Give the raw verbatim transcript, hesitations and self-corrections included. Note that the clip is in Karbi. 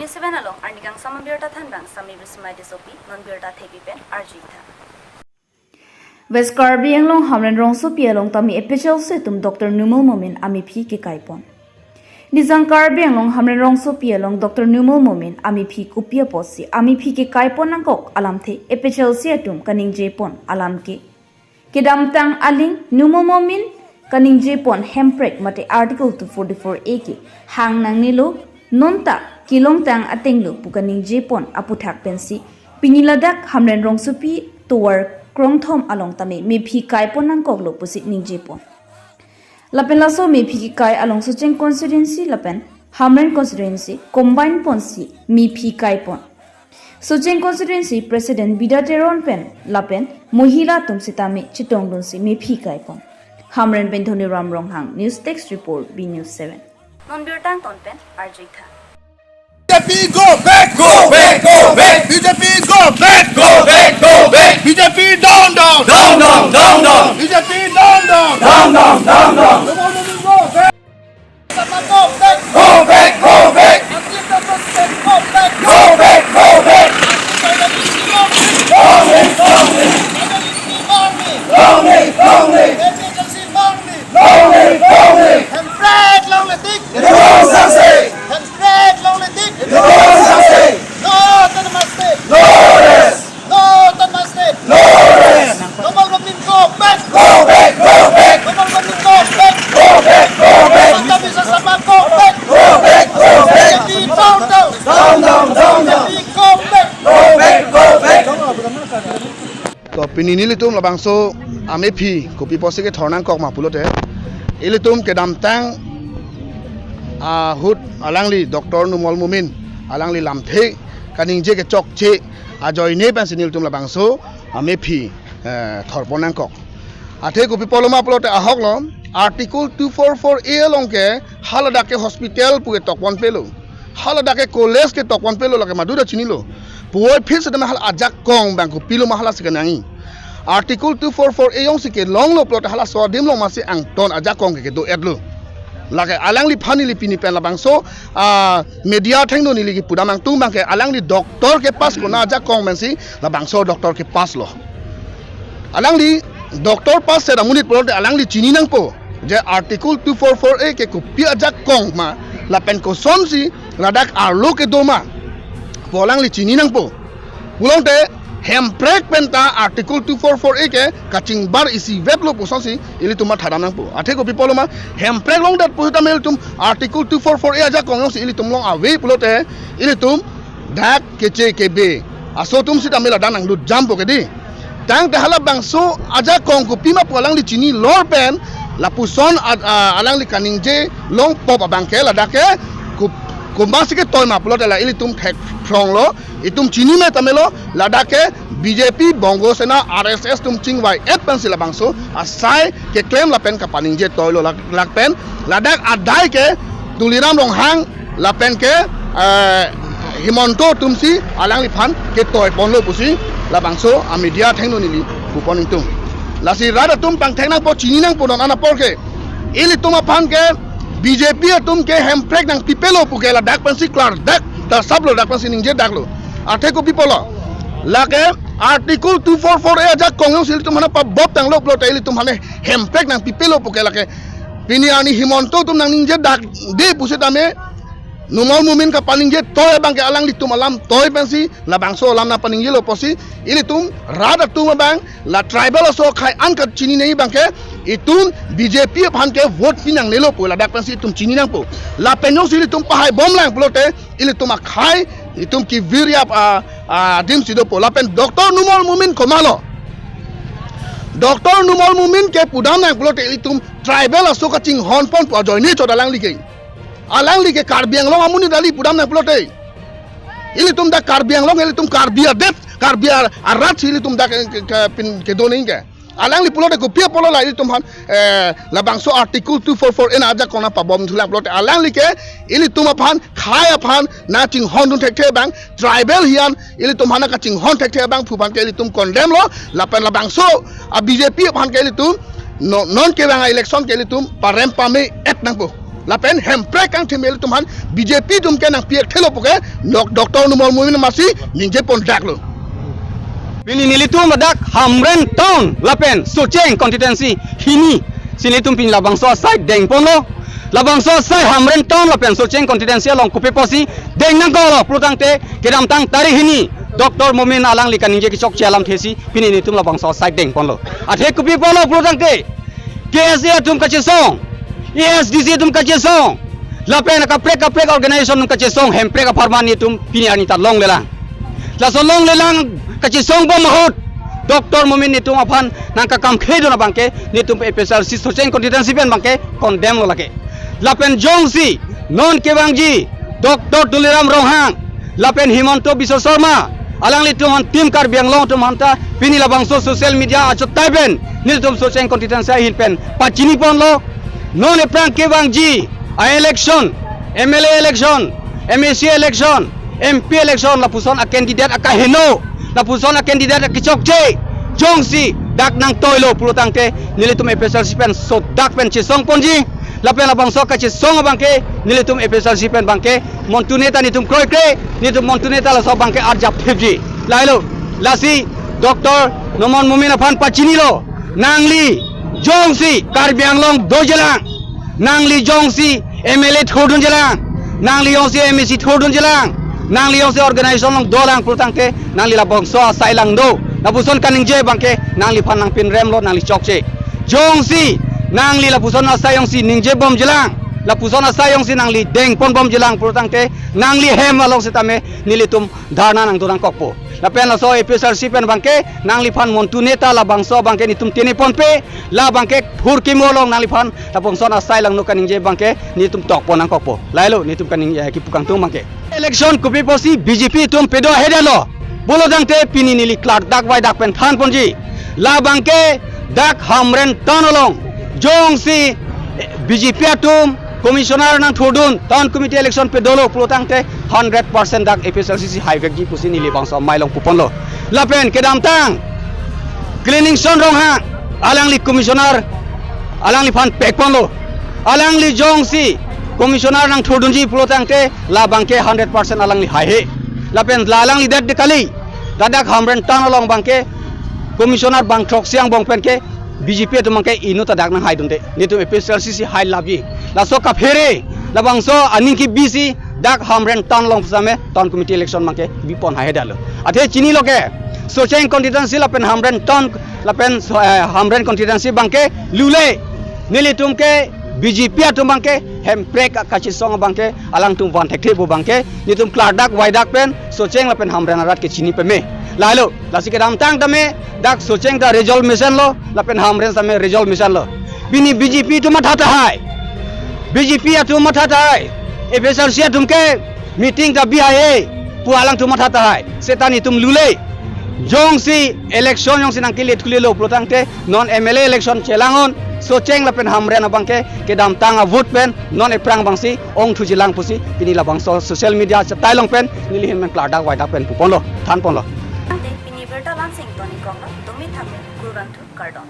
Seven along arnikangsam abirta thanbang Sami Bismai Tissopi, non birta thepi pen arjuitha. West Karbi Anglong Hamren rongsopi along tame A P H L C atum Doctor Numal Momin amephi kekaipon. Nijang Karbi Anglong Hamren rongsopi along Doctor Numal Momin amephi kopi apotsi amephi kekaipon nangkok alamthe A P H L C atum kaningjepon alam ke. Kedamtang aling Numal Momin kaningjepon hemprek mate Article two forty-four A ke hang nangnelo, nonta kelongtang atenglo pu kaningjepon aputhak pensi pini ladak Hamren rongsopi tovar krongthom along tame mephi kaipon nangkoklo pusi ningjepon. Lapen laso mephi kekai along Socheng constituency lapen Hamren constituency combine ponsi mephi kaipon. Socheng constituency president Bida Teron pen lapen mohila atum sitame chetongdunsi mephi kaipon. Hamren pen Dhoniram Ronghang, news desk report, B News seven. Non birta angton pen arjuitha. B J P go back, go back, go back. B J P go back, go back, go back. B J P down, down, down, down, down, down. B J P down, down, down, down, down, down. Go back, go back, go back. Go back, go back. Go back, go back. Long live, long live. Long live, long live. Long live, long live. Hemprek longle tik. Itu sangse. Hemprek longle tik. Itu sangse. No autonomous state. No rest. No autonomous state. No rest. Numal Momin go back. Go back, go back. Numal Momin go back. Go back, go back. Mata bisa sama go back. Go back, go back. B J P down, down. Down, down, down, down. B J P go back. Go back, go back. To pini nelitum labangso amephi kopi apotsi kethor nangkok ma pulote, ilitum kedamtang ahut alangli Doctor Numal Momin alangli lamthe kaningje kechokche ajoine pensi nelitum labangso amephi, eh, thorpon nangkok. Athe kopi apotlo ma pulote ahoklo Article two four four A along ke haladak ke hospital pu ketokponpelo. Haladak ke college ketokponpelo, lake maduta chinilo. Puvoiphit setame hala ajakong abang kopilo ma halasi kenangji. Article two four four A jongsi kelonglo pulote halaso adim along masi angton ajakong ke kedo-etlo. Lake alangliphan neli pini pen labangso, ah, media athengno neli kepudam angtung abang ke alangli doctor kepass kona ajakong pensi labangso doctor kepasslo. Alangli doctor pass set amonit pulote alangli chini nangpo je Article two four four A ke kopi ajakong ma lapen kosonsi ladak arlo kedo ma pu alangli chini nangpo. Pulote hemprek penta Article two four four A ke kachingbar isiveplo pusonsi ilitum mathadam nangpo. Athe kopi apotlo ma hemprek longdet pusitame ilitum Article two four four A ajakong jongsi ilitum along ave pulote ilitum dak keche kebe aso atum sitame ladak nanglutjampo ke dei. Tangte halabangso ajakong kopima pu alangli chinilor pen lapuson a-, a-, alangli kaningje longpo abang ke ladak ke ko-, komatsi ketoi ma pulote la ilitum thekphronglo, itum chini me tamelo, ladak ke B J P, Bongo Sena, R S S atum chingvai-et pensi labangso asai keklem lapen kapaningje toilo lak, lak pen ladak adai ke Tuliram Ronghang lapen ke, eh, Himanta atumsi alangliphan ketoiponlo pusi labangso amedia athengno neli pupon ingtung. Lasi rat atum pangthek nangpo, chini nangpo non an apor ke. Ilitum aphan ke B J P atum ke hemprek nangpipelo pu ke ladak pensi klardak ta saplo, dak pensi ningjedaklo. Athe kopi apotlo? Lake Article two four four A ajakong jongsi ilitum aphan pabop tanglo pulote ilitum aphan hemprek nangpipelo pu ke lake pini arni Himanta atum nangningjedak dei pusitame Numal Momin kapaningje toi abang ke alanglitum alam toi pensi labangso alam nangpaningjelo pusi ilitum rat atum abang la tribal aso akhei an kachinine abang ke itum B J P aphan ke vote pi nangnelo pu ladak pensi itum chini nangpo. Lapen jongsi ilitum pahaibomlang pulote ilitum akhei itum kevir-ap a, a, adim si dopo. Lapen Doctor Numal Momin komatlo? Doctor Numal Momin ke pudam nang pulote ilitum tribal aso kachinghonpon pu ajoine chot alangli ke. Alangli ke Karbi Anglong amonit kali pudam nang pulote. Ilitum dak Karbi Anglong, ilitum Karbi adet, Karbi ar-, arat si ilitum dak ke, ke, ke, pin, kedo nangji ke. Alangli pulote kopi apotlo la ilitum aphan, eh, labangso Article two four four A ajakong nangpabomthulang pulote alangli ke ilitum aphan, khei aphan nangchinghondun thekthe abang, tribal hian ilitum aphan nangkachinghon thekthe abang pu aphan ke ilitum condemn lo, lapen labangso a B J P aphan ke ilitum no, non kevang a-election ke ilitum parem pame-et nangpo. Lapen Hemprek kangthim ilitum aphan B J P atum ke nangpi-ek thelo puke nok Doctor Numal Momin amatsi ningje pon dak lo. Pini nelitum ladak Hamren Town lapen Socheng constituency hini si nelitum pini labangso asai deng ponlo. Labangso asai Hamren Town lapen Socheng constituency along kopi apotsi deng nangkoklo pulo tangte kedamtang tarik hini Doctor Momin alangli kaningje kechokche alamthe si pini nelitum labangso asai deng ponlo. Athe kopi pulo pulo tangte K S A atum kachesong, A S D C atum kachesong, lapen kaprek kaprek organization atum kachesong, Hemprek apharman nelitum pini arni ta longlelang. Laso longlelang kachesong bom ahut Doctor Momin nelitum aphan nangkakam khedun abangke nelitum A P H L C Socheng constituency pen abangke condemn lo lake. Lapen jongsi non kevangji Doctor Tuliram Ronghang lapen Himanta Biswa Sarma alanglitum aphan, Team Karbi Anglong atum aphan ta pini labangso social media achetai pen nelitum Socheng constituency ahin pen pachini ponlo. Non ephrang kevangji a-election, M L A election, M A C election, M P election, lapuson a-candidate akaheno, lapuson a-candidate akechokche jongsi dak nangtoilo pulo tangte nelitum A P H L C pen sodak pen chesong ponji. Lapen labangso kachesong abangke nelitum A P H L C pen abangke montune ta nelitum kroikre, nelitum montune ta laso abangke arjap thipji. Lahelo, lasi Doctor Numal Momin aphan pachinilo, nangli jongsi Karbi Anglong dojilang, nangli jongsi M L A thurdunjilang, nangli jongsi M A C thurdunjilang, nangli jongsi organization along dolang pulo tangte nangli labangso asai langno. Lapuson kaningje abangke nangliphan nangpinremlo, nangli chokche. Jongsi nangli lapuson asai jongsi ningje bomjilang, lapuson asai jongsi nangli deng pon bomjilang pulo tangte nangli hem along setame nelitum dharna nangdo nangkokpo. Lapen laso A P H L C pen abangke nangliphan montune ta labangso abangke nelitum tene ponpe, la abangke phurkimo along nangliphan lapuson asai langno kaningje abangke nelitum tok pon nangkokpo. Lahelo nelitum kaning, eh, kipu kangtung abangke. Election kopi apotsi B J P atum pedo ahedetlo pulo tangte pini neli klardak vaidak pen than ponji. La abangke dak Hamren Town along jongsi B J P atum commissioner nangthurdun, town committee election pedolo pulo tangte hundred percent dak A P H L C si haivekji pusi neli bangso amei along pu ponlo. Lapen kedamtang Cleaningson Ronghang, alangli commissioner, alangliphan pek ponlo. Alangli jongsi commissioner nangthurdunji pulo tangte la abangke hundred percent alangli haihe. Lapen la alangli det de kali, ladak Hamren Town along abangke commissioner bang throksi angbong pen ke B J P atum abangke inut ta dak nanghaidunde. Nelitum A P H L C si hailapji. Laso kaphere, labangso aning kebisi dak Hamren Town along pusitame town committee election abangke bipon haihedetlo. Athe chinilo ke, Socheng constituency lapen Hamren Town lapen so, eh, Hamren constituency abangke lule. Nelitum ke B J P atum abangke Hemprek kachesong abangke alangtum van thekthe pu abangke nelitum klardak vaidak pen Socheng lapen Hamren arat ke chini peme. Lahelo, lasi kedamtang tame dak Socheng ta result mesenlo, lapen Hamren tame result mesenlo. Pini B J P atum matha tahai, B J P atum matha tahai, A P H L C atum ke meeting ta bihaihe pu alangtum matha tahai. Seta nelitum lule. Jongsi election jongsi nangkele thulelo pulo tangte non M L A election chelang-un, Socheng lapen Hamren abangke kedamtang avote pen non ephrang abangsi ongthujilang pusi pini labangso social media achetai along pen neli ahin pen klardak vaidak pen pu ponlo, than ponlo. Tangte pini birta lansing toni konglo, tumi thame kurvangthu, kardom.